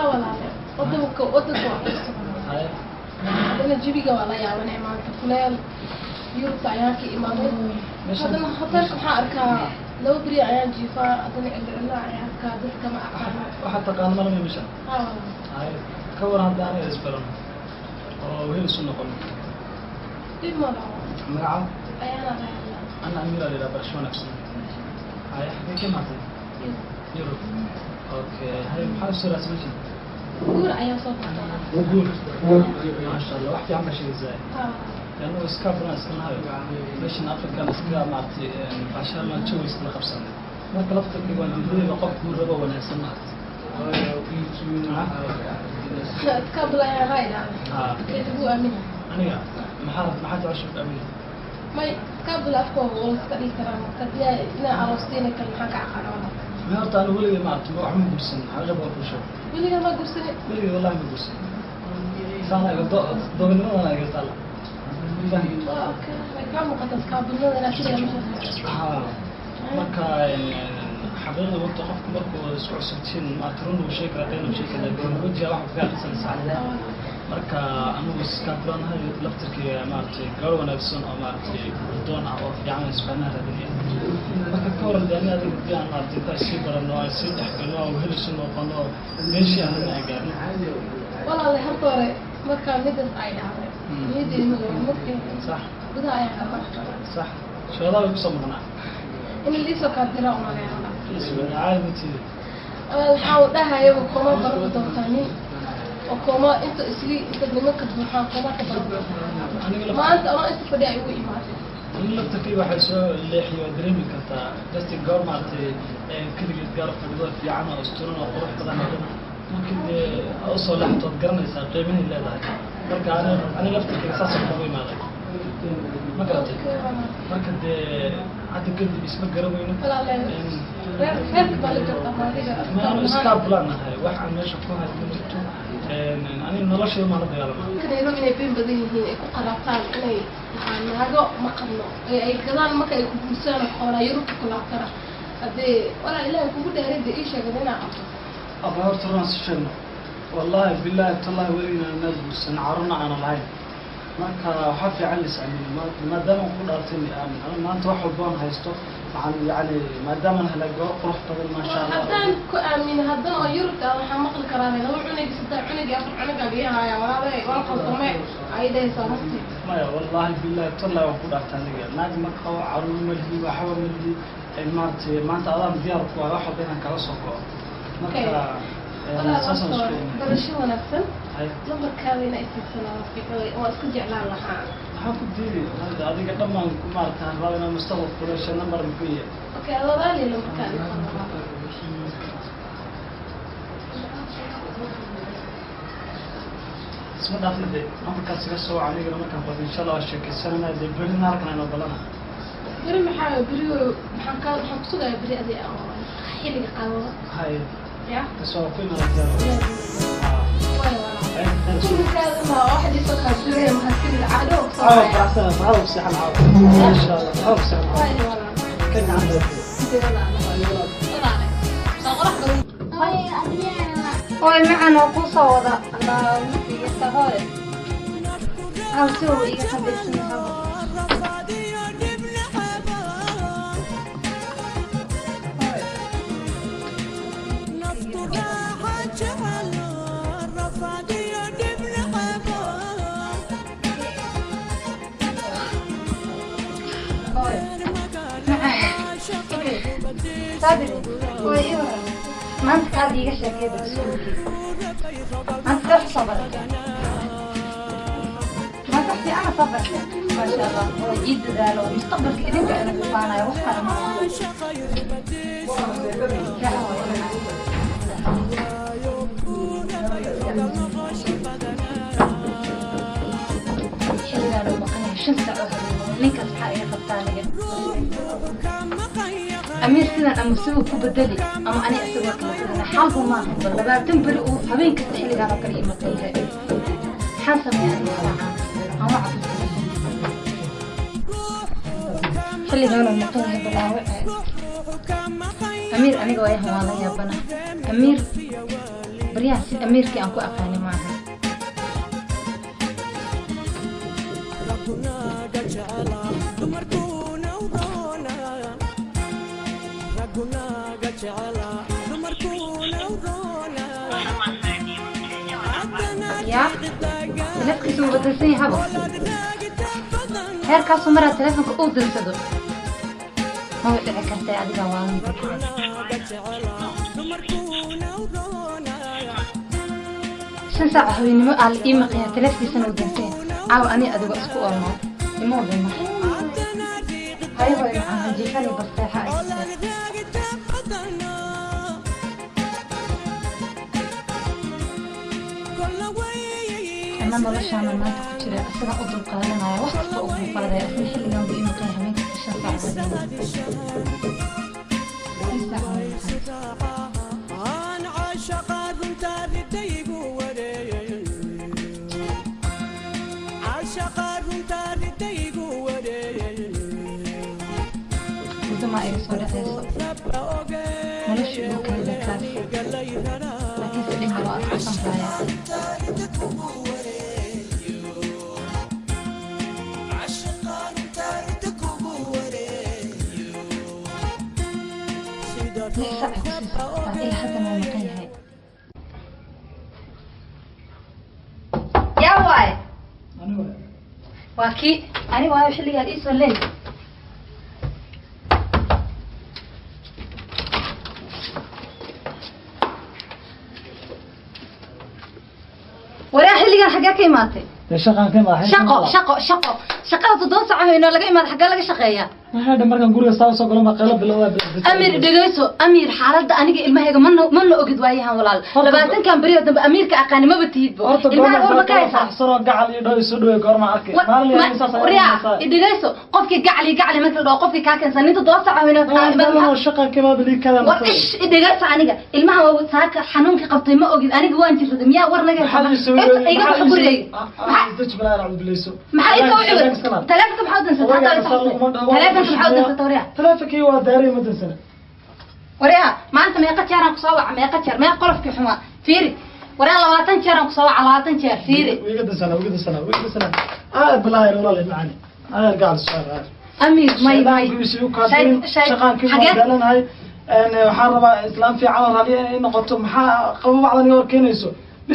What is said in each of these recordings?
Haa walaale, wadanka waa cusub. Haye. Haddana jawiga waa la yaabanay maanta, kuleel Yurubta ayaan ka imaaday. Haddana hotelka waxaan arkaa 2 beri ayaan jiifaa, haddana cidlo cidlo ayaan arkaa, dadka ma aqaano. Waxaad taqaano malama meesha? Haa walaale. Haye, ka waran hadda aniga isbarano oo wehel isu noqono? Dhib ma laho. Magaca? Ayaana raadinaa. Ana Amiira la yidhaha, barasho wanaagsan. Haye, xagee ka imaatay? Yurub, okay. Haye, maxaa usoo raadsan meeshan? Guur ayaan soo bartaa. Guur, maasha Allah, wax fiican baa sheegaysaa. Haa. Anagu iska badan iska nahayo meeshan African, iska maaragtay baashaan jawi iskala qabsanay. Marka laftarkii waan diidayba, qof guur rabo wanaagsan maaragtay. Iskaabula ayaan raadinaa. Haa. Lagu aamina? Aniga maxaa jecesha ku aamina? May, iskaabula afkooga waa la iska dhihi karaa. Marka hadii inaa aroostiina kale, maxaan ka aqaana walaal? Ma horta anigu weligay maaragtay wax ma guursan, xaqiiqa baa kuu sheego. Weligaa ma guursanin? Weligay wallahi ma guursan, saana iga doobinimadana iga taala. Waa okay, way kaa muuqata iskaabulnada inaad keliya meesha. Haa, marka xaqiiqda horta qofku markuu isku cusubtiin maaragtay run uu sheegi karaa, been uu sheegi karaa, laakiin wejiga waxa kaga aqrisanaysaa. Marka anigu iskaabulanahay laftirkii maaragtay, gabar wanaagsan oo maaragtay doon ah oo fiican isfahmaha raadinaya. Marka ka waran dee ani adiga hadii aan maaragtay intaan sii barano, aan sii dhexgalno, aan wehel isu noqono, meeshii aan rabna aan gaarno? Walaale, horta hore markaa midaas ay dhacday, niyadeyda ma mogtay. Sax. Gudaha ayaan ka baxay. Sax, shoodaa way kusoo maqnaa. In liisoo kaa dira umaleeya. Caadi ma tiidi. Waxaa uu dhahayaba kuma baran doontaa nin oo kuma inta isli inta nimanka buuxaan kuma ka baran doontaa. Aniga laf Maanta ama inta fadhi ay ugu imaadeen. Aniga laftarkii waxay soo leexiyo waa dareemi kartaa, just gabar maaragtay keligeed gaar fadhido fiican oo asturan oo qurux badan, haddana markii dee usoo leexato waad garanaysaa qiimahay leedahay. Marka ani laftarkeyga saasoo kugu imaaday, ma garatay? Marka dee hadda kadib isma garan weyno. Walaale, reer reerka baa la joogtaa maadiga? Ma anu iskaabulaan nahay, wax aan meesha ku hayo ma jirto. Aniga noloshayda maan la dagaalama. Dadka Nairobi inay been badan yihiin, ay ku qaraabtaan inay dhahaan naago ma qabno ee ay gadaan marka ay ku guursaan xoolaa Yurubta ku laabtana. Haddee walaa Ilaahay kugu dhaaray, dee ii sheegad inaa qabto. Aba horta runaan si sheegno, wallahi billahi tallahi weligina naad guursan, carruurna aanan lahayn. Marka waxaa fiican la is-aamino, maadaama aan ku dhaartay aan maanta wax walba aan haysto, waxaan yacni maadaama aan helay gabar qurux badan, maasha Allah. Haddaan ku aamino haddana oo Yurubta ah, waxaan maqli karaa laba cunug, saddex cunug iyo afar cunug aa haya. Walaale, waan qaldame ay dhahaysaa runtii. Maya, wallahi billahi tallahi waan ku dhaartay, aniga naag ma qabo, carruur ma lihi, waxba ma lihi. Maaragtay maanta adaan diyaar ku ah wax walba inaan kala soo go'o. Marka saasaan isku ognahay. Barasho wanaagsan. Hay. Lambarkaada inaa isiisanaa waa iska jeclaan lahaa. Maxaa ku diidi? Hadda adiga dhammaan ku maaragtay aan rabaa inaan mustaqbal kuleesha, number muxuu yahay? Okay, walaali, lambarkaada. Isma dhaafin de, numberkaas iga soo wac. Anigana markaan qabo insha Allah waa sheekaysanana dee, berrina halkan aynu balana. Beri maxaa beri? Maxaan ka waxaan kusugayaa beri adi oo xilliga qaadada. Hay. Ya. Kasoo ku imaanaysaa. Waay walaal, kulkaada ma wax dhiso kaa diraya mahadsanid caado. Caawa faraxsan, caawa seexan, caawa insha Allah caawa seexan. Waay walaal. Kan gacanta. Intee walaal, walaal soo qorax badan. Hooy macaan, oo kuu soo wada igata hooy. Hal si uu iga qandhaysan yahay. Hooy macaan. Saabir, hooy ii waran. Maanta kaad iiga sheekay iskuulkii. Maanta see wax soo baratay? Maanta wax fiican soo bartay. Maasha Allah, hooy ii dadaalo. Mustaqbalka idinka ina kufaanayo, wax kale ma aha. Fiican hooy macaan. Xilligaan uu maqan yahay 5 saac oo habeenimo, ninkaas maxaa iga qabtaa aniga? Amiir sidan ama siduu ku bedeli ama ani isagoo kala tagana, xaalku maaha. Bal 20 beri uu habeen kasta xilligaan oo kale ii maqan yahay, maxaan sameeyaa aniga saacaan aan waca? Xilligaan uu maqan yahay balaawace Amiir, aniga waayahan waa la yaabana Amiir. Baryaha si amiirkii aan ku aqaani maaha. Yaa taleefankiisa wuu badansan yahabo. Heerkaasuu maraa taleefanka uu dansado. Maba dhici kartay adiga waalan. 5 saac haweenimo aa la ii maqayaa taleefankiisana uu dansan yahay. Caawa ani adigoo isku oolnaa. Ima wada marka. Hayo hooyo macaan jiifani barseexa ay. Ana noloshaana maanta ku jira isagaa u dulqaadanaya wax kasta u dulqaadaya isna xilligan buu ii maqan yahay habeenkii 5 saac habeenimo. 5 saac waa maqan. Muddo maa iga soo dhacayso. Nolosha igu kayda kaas. Laakiinse dhinaca waa isku samraaya. 6 saac ay kusii socotaa ilaa haddana wuu maqan yahay. Yaa waaye? Waa kii ani waayo xilligaan ii soo leey. Waraa xilligaan xaggee ka imaatay? Shaqaan ka imaatay. Shaqo shaqo shaqo shaqada 7 saac haynoo laga imaada xaggee laga shaqeeyaa? Maxaa dhan markaan guriga saa soo galo ma qaylo bilowda. Amiir dhegeyso, Amiir xaaladda aniga ilmahayga mana ogid waayahan walaal. 20kan beri oo dambe Amiirka aqaani maba tihidbo. Ilmaha war ma ka haysaa? Sanoo gacal iyo dhow isu dhawey goorma arkay. Maalin saas ayaa Waryaa dhegeyso, qofkii gacali gacali marka la dhaho qofkii kaa keensan nin 7 saac haynoo shaqaan ka imaada liikada. War ish dhegeyso, aniga ilmaha waa saaka xanuunka qabtay ma ogid, aniga waan jirsaday miyaa war naga haysaa? Iga bax gurigayga. Maxaa inta u cibay? Taleefanka maxaa u dansatay? Hadda ay saxday. Taleefanka maxaa u dansatay waryaa? Taleefankii waa daaray ma dansana. Waryaa maanta meeqa jeer aan kusoo waca, meeqa jeer, meeqa qolofkii xumaa fiiri. Waryaa 20 jeer aan kusoo waca, 20 jeer fiiri. Wiiga dansana, wiiga dansana, wiiga dansana. Aad balaayo walaal macani. Aad gacal su'aal. Amiir may may. Shaqaankii waa daalanahay. Waxaan rabaa islaam fiican oo raaliya inay noqoto. Maxaa qabo bacdan iga hor keenayso?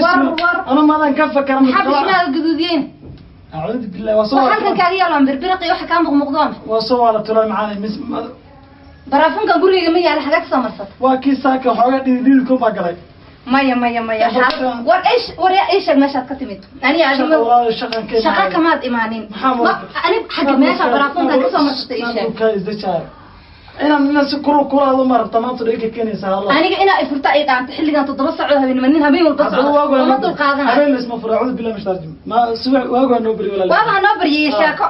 War war. Ana maadan ka fakara. Maxaa bishmaada gaduudiyeen? أعوذ بالله وصور. Waxaan kaaga yaalaan birbirqi waxa kaa muuqmuuqdo ama? Waa soo wala tulay macani mis Baraafunkan gurigayga ma yaala, xagaa ka soo marsatay? Waa kii saaka xoogaa dhididku baa galay. Maya maya maya. War ish war yaa ii sheeg meeshaad ka timid. Aniga adiga walaal shaqan keen. Shaqa kamaad imaanin. Ani xagga meesha baraafunkan ka soo marsatay ii sheeg. Ka isdajaar. Inaan inaan si kuru kuraado ma rabta maanta dhiga keenaysa Allah. Aniga inaa ifurta ay dhaanto xilligan 7 saac oo habeenimo nin habeen walba socdo. Ma dul qaadanayo. Habeen isma furo, acuudu billahi min shaytaani. Ma subax waagu noo bari walaal. Waagu noo bariyay sheeko.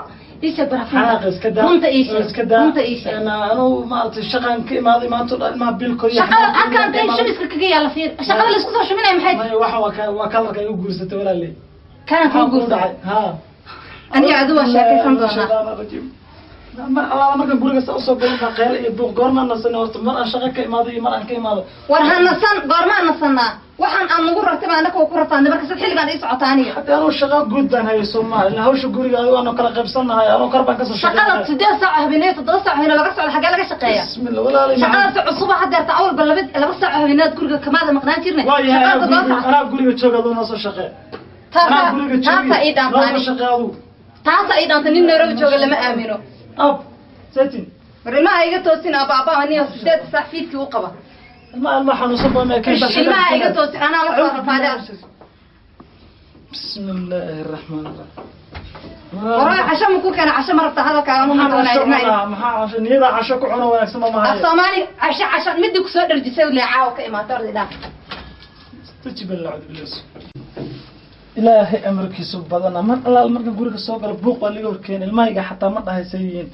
Ii sheeg baraafunka. Xanaaq iska daa. Runta ii sheeg. Iska daa. Runta ii sheeg. Anu maartay shaqan ka imaaday maanta dhan ilmaha bilko iyo. Shaqada halkan tay shimiska kaga yaala fiir. Shaqada la isku soo shuminay maxay? Maya waxa waa kalarka igu guursatay walaalay. Kana ku guursatay. Ha. Aniga adigu waa sheekaysan doonaa. Mar allaala markaan guriga saa usoo galo baa qaylo iyo buuq goormaan nasanay horta, mar aan shaqo ka imaado iyo mar aan ka imaado. War ha nasan, goormaan nasanaa? Waxaan aan nagu rartay baa annaka ku rafaanay marka sad xilligaan ii socota aniga. Hadda anuu shaqo guud baan hayay Soomaali, hawsha guriga adigu aanu kala qaybsanahay, anuu kor baan kasoo shaqada 8 saac habeenimo 7 saac habeenimo laga socdo xagee laga shaqeeyaa? Bismillah walaalay. Shaqadaas cusub hadda awalba 2 saac habeenimo guriga kamaada maqnaan jirnay. Shaqada 7 saac anaa guriga jooga adoo noo soo shaqee. Anaa guriga jooga taasa ii dhaantay. Noo soo shaqee adigu. Taasa ii dhaantay, nin Nairobi jooga lama aamino. Ab setin. War ilmaha iga toosin aaba aaba aniga 8 saac fiidkii u qaba. Ilmaha xanuunsan baa ma ka Ilmaha iga toosin anaa la soo rafaaday. Bismillahir rahmanir rahim. Waraa casho ma ku keena, casho ma rabta hadalkaaga ma doonayo ilmaha. Maxaa casho niyada casho ku cuno wanaagsan ma mahay. Af Soomaali casho casho midii ku soo dharjisay lee caawa ka imaatay orday dhaaf. Tajiban la cudbilis. Ilaahay amarkiisu badana mar allaal marka guriga soo galo buuq baa laga horkeenay ilmahayga xataa ma dhahaysan yihiin.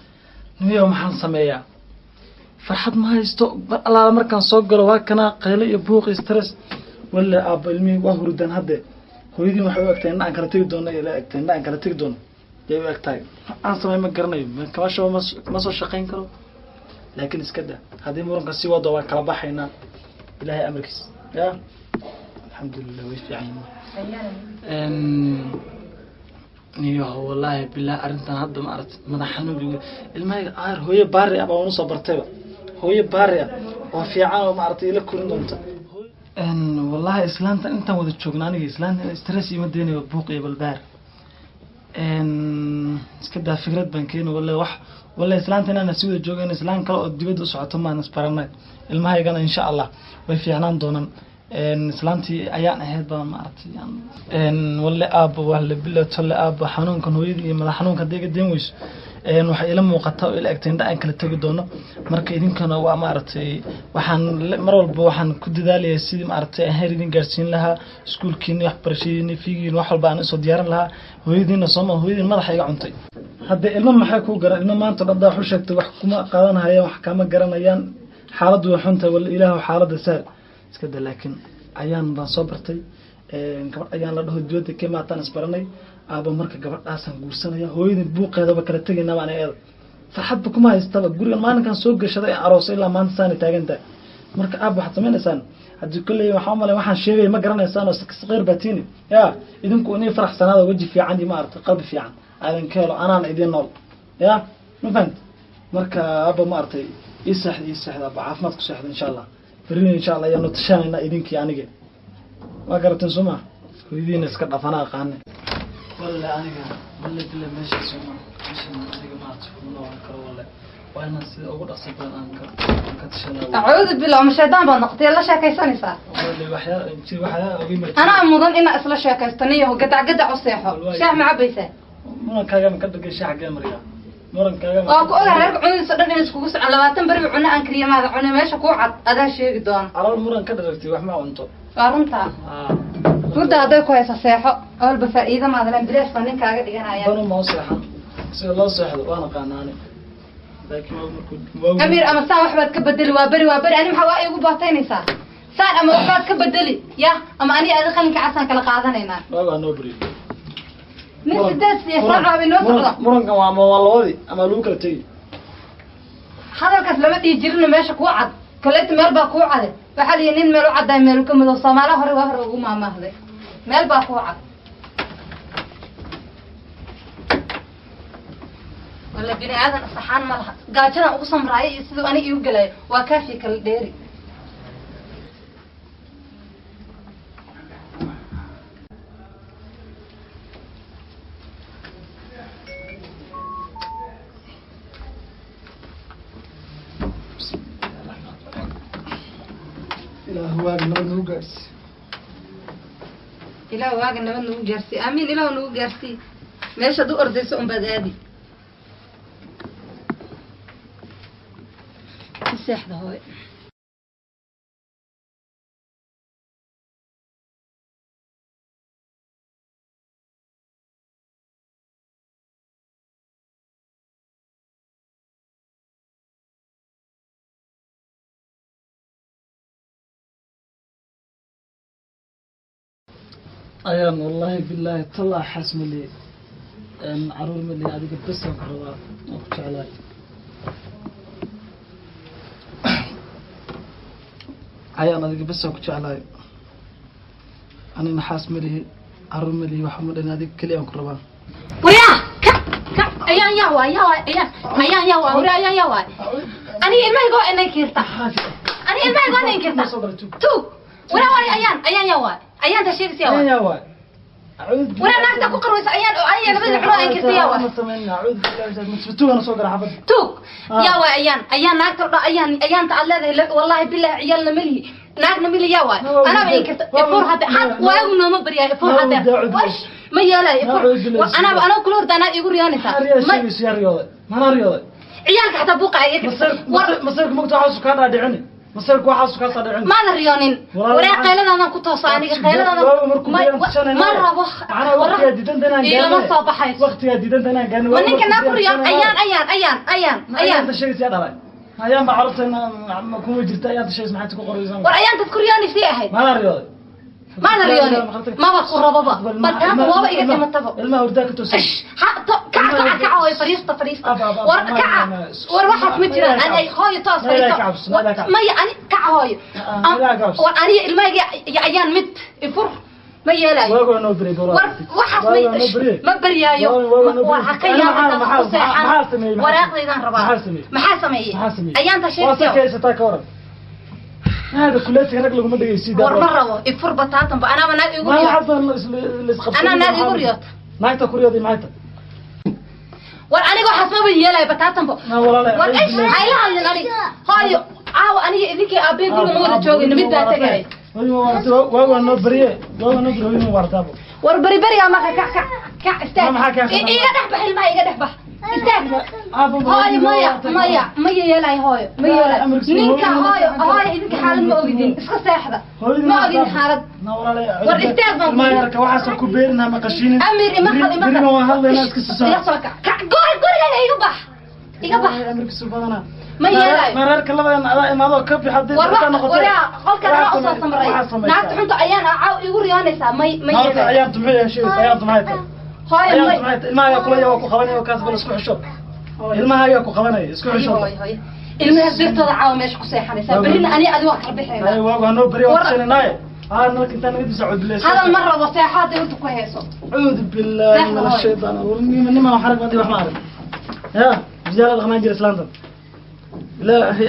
Niyo maxaan sameeyaa? Farxad ma haysto mar allaal markaan soo galo waa kana qaylo iyo buuq iyo stress. Walla aabba ilmihii waa hurdaan hadde. Hooyadii waxay u egtahay in aan kala tegi doono, ila egtahay in aan kala tegi doono. Yay u egtahay. Aan sameey ma garanayo, kama soo ma soo shaqayn karo. Laakiin iska daa. Haddii muranka sii wado waan kala baxaynaa. Ilaahay amarkiis. Yaa. Alxamdulilah, way fiican yihiin. Niyo, wallaahi bilah, arrintan hadda ma aragtay madax xanuun igu ilmahayga aar. Hooyo baari ah baan unu soo bartayba, hooyo baari ah oo fiican oo maaragtay ila korin doonta. Wallaahi islaanta intaan wada joogna aniga islaanta stress ima deynayo, buuq iyo balbaar. Iska daa, fikrad baan keeni wallahi. Wax wallahi islaanta inaan si wada joogayn, islaan kale oo dibadda u socoto maan isbaranay. Ilmahaygana insha Allah way fiicnaan doonaan. Islaantii ayaan ahayd baa maaragtay. Walle aabba, walle bila tolle aabba, xanuunkan hooyadii iyo madax xanuunka hadday iga deen weyso, waxay ila muuqataa oo ila egtay indha aan kala tegi doono. Marka idinkana waa maaragtay, waxaan mar walba waxaan ku dadaalayaa sidii maaragtay aan heer idin gaarsiin lahaa, iskuulkiini, waxbarashadiini, fiigiin, wax walba aan usoo diyaarin lahaa. Hooyadiina sooma, hooyadiin madaxa iga cuntay. Hadda ilmo maxay kuu garan? Ilmo maanta dhabdaa wax u sheegtay wax kuma qaadanahayaan, wax kama garanayaan. Xaaladdu way xuntahay walla. Ilaahu xaaladda sahal iska da. Laakiin ayaan baan soo bartay, gabadh ayaan la dhaho dibadda ka imaataan isbaranay aaba. Marka gabadhaasaan guursanaya, hooyadii buuqeedaba kala tegaynaba. Aniga eeda farxadba kuma haystaba gurigan. Maalinkan soo gashaday ee aroosay ilaa maanta saanay taagan tahay. Marka aab, waxaad samaynaysaan haddii kolley waxaa umalay waxaan sheegaya ma garanaysaan oo saqiir baa tiini ya. Idinku inay faraxsanaada, weji fiican iyo maaragtay qalbi fiican aadan ka helo, anaana idin nool ya, ma fahamti? Marka aabba maaragtay ii seexda, ii seexda aabba, caafimaad ku seexda insha Allah. Berrina insha Allah ayaanu tashanayna idinkii aniga, waa garateen soo ma? Hooyadiina iska dhafana aqaane. Walle aniga, walle bila, meesha sooma, meeshan aniga maaragtay kuma noolan karo. Walle waa inaan sida ugu dhaqso badan aan ka tashanaa. Acuudu billah, ma shaydaan baad noqotay la sheekaysanaysaa? Walle waxyaa waxyaa ogi ma. Anaa mudan inaa isla sheekaysto. Niyaho, gadac gadac u seexo. Shaah ma cabaysaa? Murankaaga ma ka dhagay? Shaah xaggee mariyaa murankaaga? Waa ku ogaa reerka cunadiisa dhan inay iskugu socon. 20 beri cuno aan kariya maada cune. Meesha kuu cad adaa sheegi doona. Calool muran ka dharagtay wax ma cunto. Waa runtaa. Hurda hadday ku hayso seexo, awalba faa'iido maada len, bilaash baa ninkaaga dhiganaya. Danu ma u seexan, sida loo seexdo waan aqaanaani, laakiin waa markuu Amiir, ama saan waxbaad ka bedeli. Waa beri, waa beri. Ani maxaa waa igu baataynaysaa? Saan ama waxbaad ka bedeli ya, ama aniga adi qalinka casaan kala qaadanaynaa. Waagaa noo beriyo. Nin 8 iyo saac baa inoo socda. Murankan waa ama waa labadii ama lagu kala tegi. Hadalkaas lama dhihi jirino. Meesha kuu cad koleyta meel baa kuu cade. Waxaa la yihi nin meel u caddaay meel ka madow. Soomaaliya hore waa hore ugu maamaahday, meel baa kuu cad. Wala bini aadan asaxaan ma laha. Gaajadan ugu samraayo iyo siduu aniga iigu gelayo waa kaafii kala dheeri. Ilaahu waaga nabad nagu gaadhsi. Ilaah waaga nabad nagu gaarsii, aamiin. Ilaah nagu gaarsii. Meeshaad u ordayso unbaad aadi. I seexda hooy. Ayaan wallaahi bilaahi talaa, xaas ma lihi, caruur ma lihi, adiga besaan ku rabaa, waan ku jeclahay. Ayaan adiga besaan ku jeclahay. Anina xaas ma lihi, caruur ma lihi, waxa ma dhan, adiga keliya aan ku rabaa. Waryaa, ka ka ayaan yaa waay, yaa waay ayaan, ayaan yaa waay. Waryaa, ayaan yaa waay. Aniga ilmahayga waa inay kiirta, aniga ilmahayga waa inay kiirta. Tuug, waraa waay. Ayaan, ayaan yaa waay? Ayaan ta sheegaysa yaa waay? Yaa waay. Waraa naagta ku qarwaysa ayaan oo aniga labada cuno ay kirta yaa waay? Tugana soo gara xaafadda. Tuug, yaa waay ayaan, ayaan naagta dha, ayaan, ayaanta aad leedahay? Wallahi billahi, ciyaalna malihi, naagna malihi. Yaa waay? Anaaba inkirta. Ifur hadda had waagu nooma baryaay. Ifur hadda wash ma yeelay. Ifur anaaba anaa kula horda anaa igu riyoonaysaa. Ma sheegayso? Yaa riyooday? Manaa riyooday? Ciyaalka xataa buuqa ay iga. Masirka mugta waxaasu kaa dhaadhicini, masirka waxaasu kaa dhaadhicini. Maada riyoonin. Waraa qayladaadan ku toosa. Aniga qayladaadan ma rabo. Waqtigaa diidanta inaan Ilama soo baxayso. Waqtigaa diidanta inaan gaarno. Ma ninka naa ku riyoon? Ayaan, ayaan, ayaan, ayaan, ayaan. Ayaanta sheegaysa yaa dhalay? Ayaan ba carruurteena kuma jirta. Ayaanta sheegaysa maxaad ku qoraysaa? War ayaantaad ku riyoonaysay ahayd. Maada riyooday? Maada riyoonin, maba ku raboba. Bal taaba waaba iga dhimataba. Ilmaha hurdaa ka toosin. Ha to kac. Kac, kac, kac hooyo, fariista, fariista. War kaca, war waxaas ma jiraan. Ani hooyo, toos fariisto. Maya, ani kaca hooyo. War aniga ilmahayga iyo ayaan mid ifur, ma yeelayo. War waxaas ma baryaayo. Waa ha ka yaabata ku seexan. Waraaqdaydaan rabaa. Maxaa sameeyey ayaanta sheegtay? هذا كليتك rag laguma dhegeysid. War ma rabo, ifur bataatanba. Anaaba naag igu riyoot, anaa naag igu riyoot. Naagta ku riyooday maxay tahay? War aniga waxaas maba yeelayo bataatanba. War ish, hayla hadlin aniga hooyo. Caawa aniga idinkii aabbe guriga ma wada joogayno, mid baa tegay. Waaga noo beriye, waaga noo beriye, hooyadii waartaabo. War beri berigaa maka. Kac, kac, kac, istaag, iga dhex bax ilmaha, iga dhex bax, istaag hooyo. Maya, maya, maya yeelayo hooyo, ma yeelayo ninka. Hooyo, hooyo, idinka xaalad ma ogidin, iska seexda, ma ogidin xaalad. War istaag baan. Waxaas ku beerinaa maqashiinin. Amir, imaqal, imaqal. Waan hadlaynaa, iska soo iga soo kac, kac, guri gurigaaga iga bax, iga bax. Amarkiisu badanaa. Ma yeelayo. Mararka labadan adaa imaado ka bixi hadii war waraa qolkaan anaa usoo samray. Naagta xunta ayaan caaw igu riyoonaysaa. May, ma yeelayo. Ayaan tumxay heshiis, ayaan tumxay tahay. Hooyo, may. Ilmaha ayaa kula yaa ku qabanaya kaas, bal isku xisho. Ilmaha ayaa ku qabanaya, isku xisho. Ilmaha sirtooda caawa meesha ku seexanaysaa, berrina ani adi waa kala bixayna. Ay, waagu hanoo beri waa tushanaynaye. Aa nalka intaan naga disa cudbilaysa. Hadal ma rabo, seexaada horta ku heeso. Cuudu billahi min ashaytaan. Nima xarag baadi wax ma arag ya biyaala dhaqmaan jira islaantan.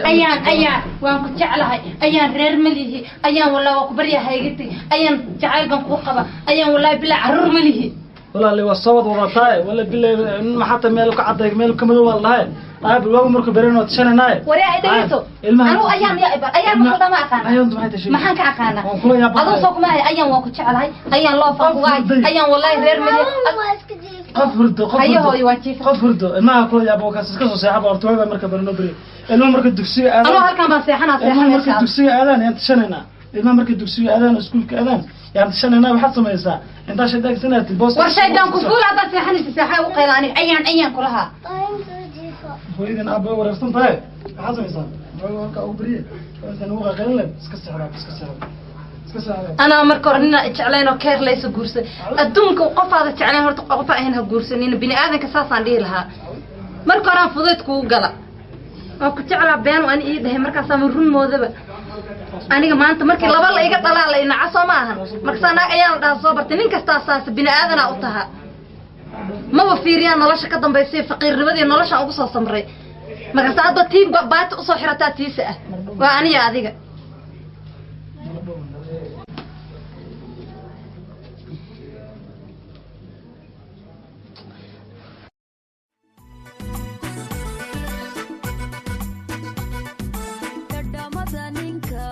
Ayaan, ayaan waan ku jeclahay ayaan, reer ma lihi ayaan, walaa waa ku baryahay igati ayaan, jacayl baan kuu qaba ayaan, walaahi bilaa carruur ma lihi. Walaali waa soo wad wadataaye, wala bilay maxata meel ka caday meel ka madow waa lahay. Aab waagu markuu bereen waa tashanaynaye. Waree, ay dhegeyso, anuu ayaan yaa ibar ayaan ma khaldama aqaana. Ayaan maxay tashay? Maxaan ka aqaana? Aduu soo kuma hay ayaan, waan ku jeclahay ayaan, loo faqugaay ayaan, walaahi reer ma lihi. Qof hurdo, qof hayo hooyo, waa jiifa. Qof hurdo, ilmaha kula yaabo kaas, iska soo seexaba horta. Waaga marka bereen beri ilmaha marka dugsiga aadaan, anuu halkan baan seexanaa. Ilmaha marka dugsiga aadaan yaan tashanaynaa. Ilmaha marka dugsiga aadaan, iskuulka aadaan yaan tashanaynaa. Waxaad samaysaa intaa shaydaanka sanaatid boos. War shaydaan ku fuul, haddaad seexanaysa seexaa ugu qayla aniga ayaan, ayaan kulahaa. Hooyadan aabba wareersan tahay. Waxaad samaysaa waaga halkaa ugu beriye intaan ugu qaqaylin leh, iska seexdaa, iska seexda, iska seexda. Anaa marka hore ninaa jeclayn oo keer laysa guursaday. Adduunka qofaada jeclayn horta qofa ahayn ha guursanin, bini aadanka saasaan dhihi lahaa. Marka horaan fudayd kugu gala, waa ku jeclaa been ani ii dhahay, markaasaa run moodaba aniga. Maanta markii laba la iga dhalaa la inaca soo ma ahan, markaasaa naag ayaan la dhaha soo bartay. Nin kastaa saas bini aadanaa u taha, maba fiiriyaan nolosha ka dambaysay, faqiirnimadii noloshaan ugu soo samray. Markaasa hadba tii baati usoo xirataa tiisa ah waa aniya adiga. Dhadhamada ninka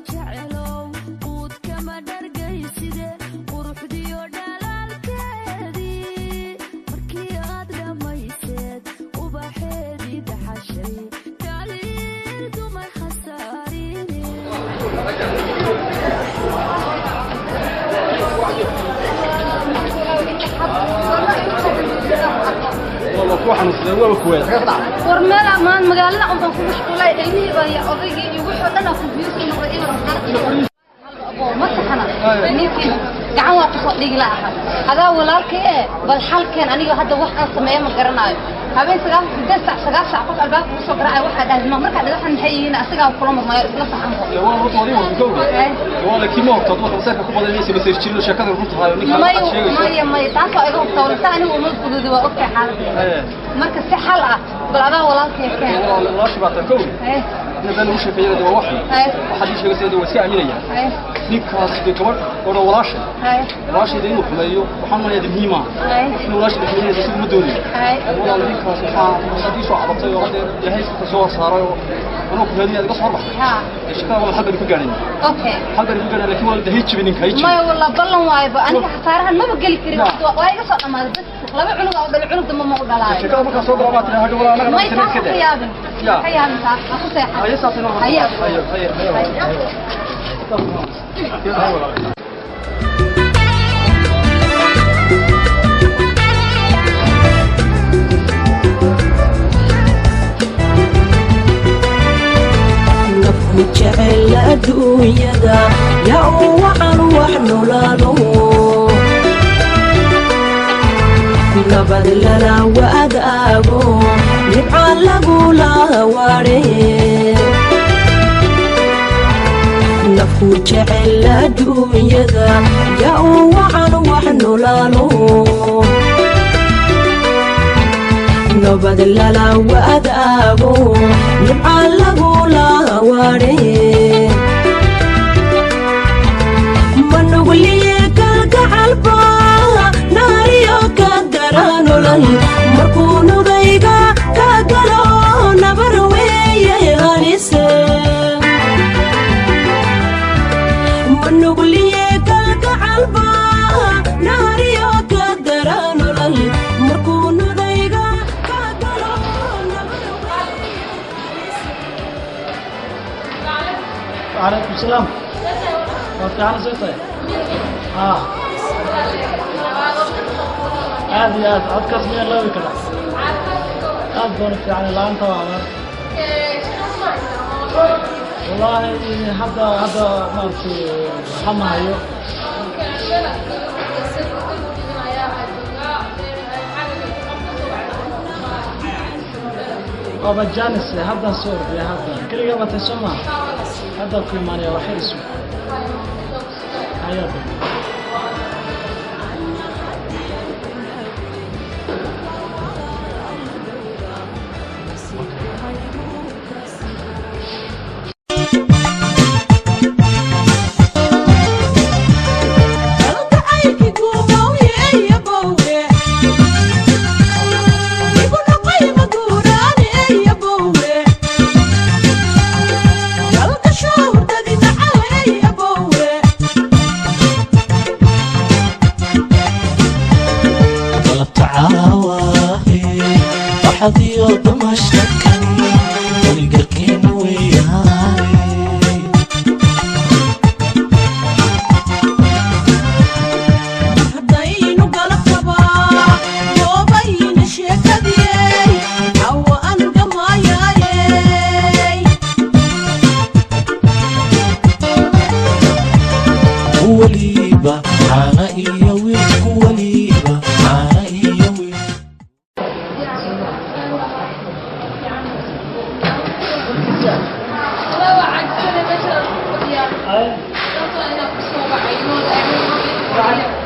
jecelow quudkama dhargayside, quruxdiyo dhalaalkeedii markii aad dhammayseed, ubaxeedii dhaxashay dhaliil dumar khasaarine. War meel amaan magaalada un baan ku mashquulay, ilmihii baa iyo odaygii iyo wixii oo dhan aa confuse noqday. Iga ma saxana ninkii gacan waa kusoo dhigi la aha. Adaa walaalkay ee bal xalkeen, aniga hadda wax aan sameeyo ma garanayo. Habeen 9, 8 saac, 9 saac qof albaabka kusoo garaacayo, waxaa dhahay ma markaa dhagaxan maxay yihiin? Asagaa kula murmayo isla saxanbo. May, maya, maya, taas waa iga hubta walata, anigu uma fududi, waa ogtahay xaaladdeeda. Marka si xal ah bal adaa walaalkay keen. Hay. Hay. Ninkaas dee gabadh oo walaashay hay walaashayda inuu xumeeyo waxaan maleeyaa muhiim ah hay inuu walaashayda xumeeyo isagu ma doonayo. Hay. Walaal, ninkaas waxaa haddii soo cabatay oo hadda ilaahay ka soo saaray oo anuu ku raadiyay iga soo horbaxay. Ha. Dee shaqada walaal xal baynu ka gaadhayn. Okay. Xal baynu ka gaadhayn, laakiin walaal dee hay jibin ninka, hay jibin. Maya wallah, ballan waayo aniga khasaarahan maba geli karin. Waa iga soo dhamaaday bas, laba cunug aa u dhalay, cunug dambe ma u dhalaayo. Shaqada markaa soo gala baa tiri hadda walaal anaga may taas ha ka yaabin. Ya. Ka yaabin taas ha ku seexan. Haye, saas inoo haye. Haye, haye, haye. Nafku jecel adduunyada yaa u wacan wax nolaado. Nabad lala wadaago, nimca lagula waare. Nafku jecel adduunyada yaa u wacan wax nolaalo. Nabad lala wadaago, nimca lagula waare. Manugliye kalgacalba naariyo ka daranolal, markuu nugayga ka galo nabar weeye halise. Manugliye kalgacalba naariyo ka daranolal, markuu nugayga ka galo nabar weeye halise. وعليكم السلام. Waa fiican, soo tahay? Haa, aad iyo aad. Codkaas miyaa loobi karaa? Aad baan u fiican, la'aanta waa abaar. Wallaahi hadda maaragtay waxa ma hayo. Waaba janis, haddaan soo ordaya. Hadda keligaa batay, soo maha? Hadda ku imaanaya, waa xir isu hayaada. Galabta caawaahe waxadiyo damashadkan weligarkiin weyahay. Haddaynu galabtabaa goobayna sheekadiyey cawa an gamaayayey. Weliba caana iyo wiilku, weliba caana iyo wiil. Walaa waa caajisana, meesha fadhiyaa. Ay. Sababtoo inaa kusoo wacay nool.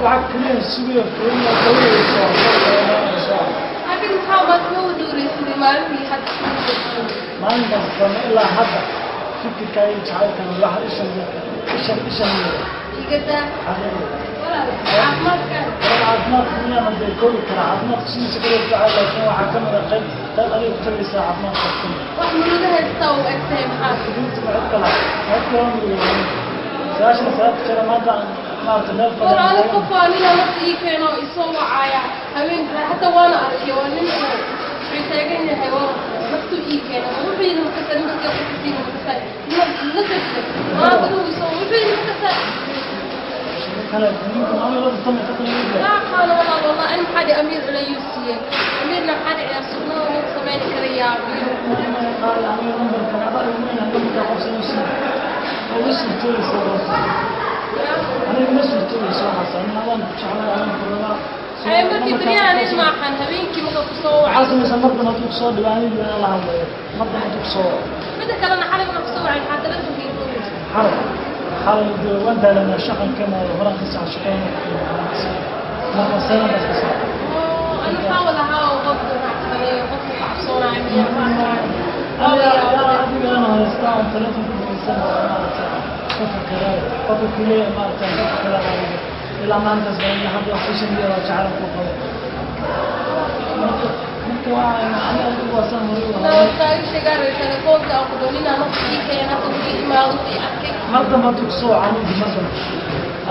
Waxaa kaliya sugayo furina dawladda soo. Laakiin maxaa maad ma wadhuuraysid maalintii hadda? Maalintaas dambe ilaa hadda fikirka iyo jacaylkan waxa ishan ishan ishan. Igadaa. Xaqiiqda. Walaal, caafimaadkaaga? Caafimaadka miyaan dee koobi karaa? Caafimaadka sidiisa kale jacayl, laakiin waxaa ka mid a qayb qayb adiga ku tagaysaa caafimaadka ka mid. Wax murugo haystaa u egtahay, maxaa? Cid kale, cid kale ma 99 jira maanta aan maaragtay meel War fadhiyo. ani qof waa nina nafta ii keeno, isoo wacaya haweenka hataa waana arkay. Waa nin oo wuxuu taagan yahay, waa naftu ii keena. Wuxuu yidhi makasa nimanka qofkasiina makasa nasabka maanta dhow isoo wuxuu yidhi makasa. Kale ninka maamul la samay ka kale. Ma aqaano walaal, wallah ani maxaa dhihi amiir culayuu siiyey, amiirna maxaa dhici sugnada ma samayn karayaa. Qaali aniga nambarkan adaa igu weyn, nambarka qofsan u siin uga suurtooysa. Aniga ma suurtooyso waxaas. Aniga adaan ku jeclay, adaan ku rabaa. Ay markii beryahan in maaxan habeenkii marka kusoo Waxaa wacay. samaysaa mar dambe hadduu kusoo dhibo aniga inaan la hadlayo, mar dambe hadduu kusoo waco. Mida kalena xalay marka kusoo wacay, maxaa telefonka ii furaysa? Xalay xalay dee waan daalanaa, shaqan ka imaado horaan ka saca shaqada marka seelan baas ka saca. Oo ani waxaa walahaa oo qofka racsaneeyo, qofka ka cabsoonaayo miyaa ma aqaan. Adiga ana haystaa oon telefonka ku dhegeysan, maaragtay ka fakeraayo qofka kuleeya, maaragtay ka fakeraa adiga ilaa maalintaas baa ilaa hadda wax social media waa jecel ku qabo. Marka waa ani adigu waa saan horay u lahaa. Kaaga sheegaanay telefoonka aan ku doonina nafta ii keena, hadda uu ii imaado, ii arkay. Mar dambe hadduu kusoo waco anigu, mar dambe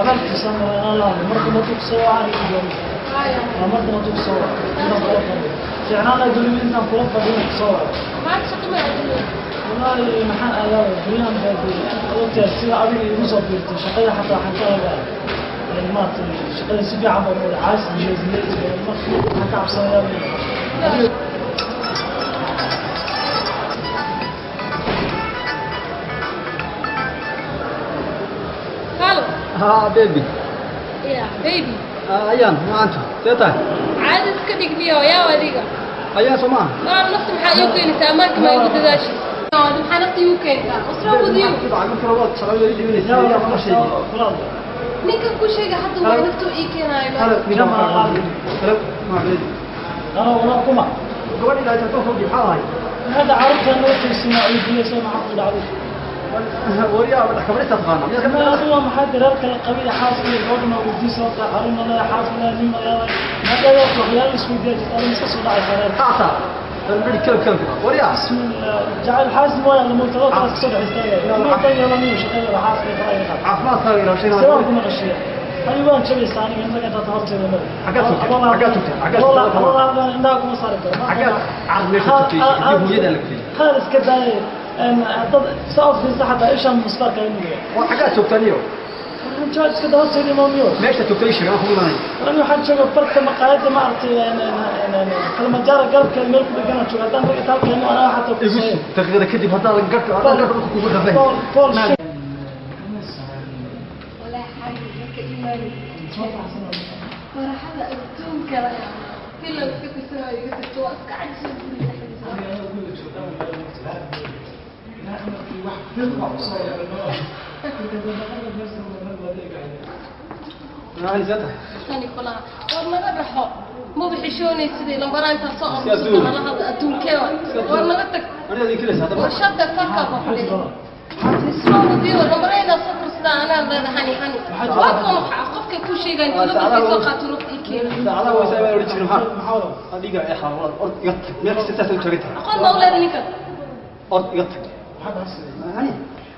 abaalkiisa inaan la hadlo, mar dambe hadduu kusoo waco anigu dooni. Haya. Waa mar dambe hadduu kusoo waco intaan kula fadhiyo fiicnaan lahayd, weliba intaan kula fadhiyo kusoo waco. Maanta shaqo ma aadin? Wallaahi maxaan aadaa, beryahan baa dee ogtahay sida adiga igu soo biirtay shaqada, xataa waxaan ka egaa maaragtay shaqada si fiican baa u caas lazy lazy marka waxaan ka cabsanayaa adiga. Halo. Haa baby. Yeah, baby. Ayaan maanta see tahay? Caadi iska dhigniyo yaa adiga. Ayaan soo maaha. Waa nafta maxaa igu keenaysaa? Ammaanka ma igu dadaashiis? Maxaa nafta igu keentaa? What's wrong with you? Ninkan ku sheega hadda waa naftu ii keenaayo. هذا عرفت أنه تسمع ويدي سمع عقد عليه. ما هو محد رأك القبيلة حاصل الحكم ودي صوت حرم الله حاصل نيم الله ما لا يطلع يا السعودية أنا مستصل على بسم الله جعل حاسم ولا الملتقى الصبح يستاهل ما طيب يلا مين شغال حاسم خلاص سواء كنا غشية أيوة شبي ثاني من زكاة تهرب سيدنا والله والله عندكم مصاري خالص كذا أن صار في صحة إيش المصدر كأنه جالس كذا هرب ماميو أنا حد شو برت مقاعد ما عرفت أنا لما جرى قلب كلمة بقنا شو هذا ما قتال كلمة أنا حتى بول ولا حاجة لك إيماني فرحة أدونك لا في لو كنت سنة يقول توقع عجب. war naga dhaxo maba xishoonaysid lambaraa intaa soo aruursato nala hadla adduunkee war naga tag war shada faka ismawdiyo lambaraa inaa soo kursadaa anaa leeda hani hani waa kan qofka ku sheegayn nafta soo qaato nafta ii keena aqoon ma u leeda ninkan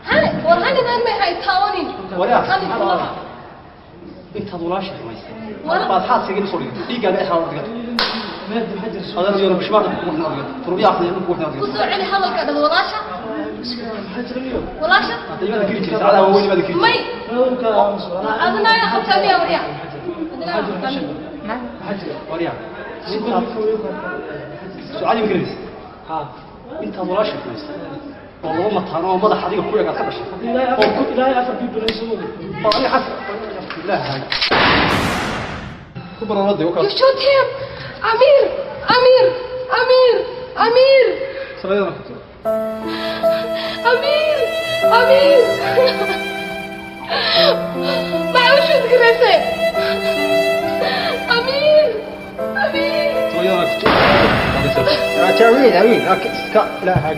hani war hanidan may hay taawanin hani kulaha intaad walaasha xumaysay baad xaaskayga soo dhigatay dhiiggaaga ay xalaal dhigatay adana yaro bishmaar ku waxna dhigatay turbiya aqliya ku waxna ku dhigatay soo celi hadalka dhad walaasha walaasha hadda kiri jiray saacadaha waaweyn baad kiri may adna yaa qabtaa miya waryaa adna yaa qabtaa miya waryaa sucaadi makiris ha intaad walaasha xumaysay oo laba mataan oo madax adiga ku eeg aad ka dhashay oo adiga xas ilaahay ku baranada oo You shoot him! Amir! Amir! Amir! Amir! sameeyana ku tiro Amir! Amir! Ma u shoot garaysay? Amir! Amir! sameeyana ku tiro yaa amin amin iska ilaahay.